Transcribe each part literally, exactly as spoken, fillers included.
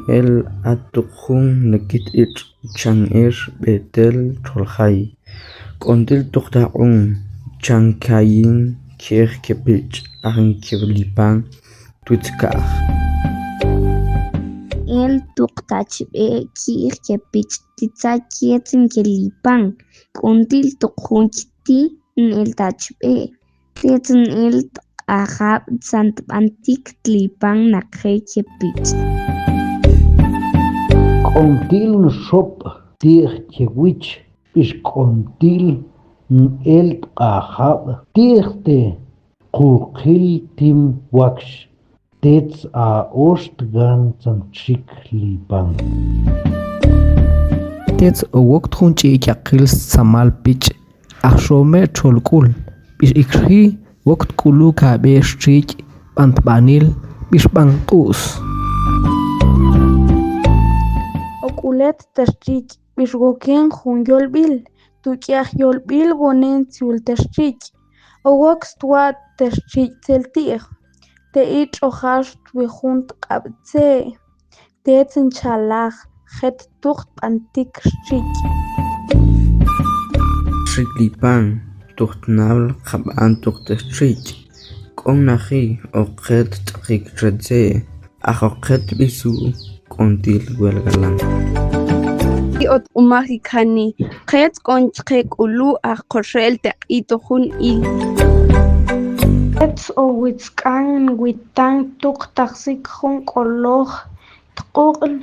El at tuq jun nekit itx' chan er b'etel txoljay. K'ontil tuq taq'un chan kayin kej kepich' ajin kelipan twitz ka'j. El tuq tachb'e' ki'j kepich' titza kej tzin kelipan. K'ontil tuq jun kti' nel tachb'e' Tets nel tq'ajab' tzan tb'antik tlipan naqe kepich'. K'ontil nxob' ti'j kewich bix k'ontil nel tq'ajab' ti'j te qujil tim wakx. Tets a ox tgan tzan txik lipan. Tets o wok tjun ch'i'yaqil stzamal pich' aj xome' txolk'ul bix ikxji wok tk'ulu' kab'e' xchich' b'antb'anil bix b'an q'u's. O k'ulet te xchich' bix woken jun yolb'il tuk'iaj yolb'il wonen tzul te xchich'. O wok stwa' te xchich' tzel ti'j te itx' o jax twi jun tq'ab' tze'. Tets nchalaj jet tuq tb'antik xchich'. Xchich' lipan tuq tnab'l kab'an tuq te xchich'. K'o naji oqet tx'aqik txe tze' aj oqet b'isuj k'ontil welgalan. Ti' ot q'umaj ikani qet k'on chke k'ulu' aj koxel te q'i' to jun il. Tets o witzk'an nwitan tuq tajsik jun k'oloj tq'uq'l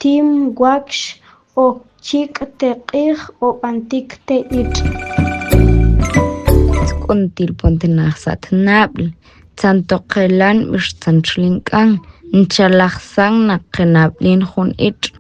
tim wakx o chik' te q'ij o b'antik te itx'. K'ontil pon te najsat nab'l tzan toqelan bix tzan txlink'an nchalajsan naqe nab'lin jun itx'.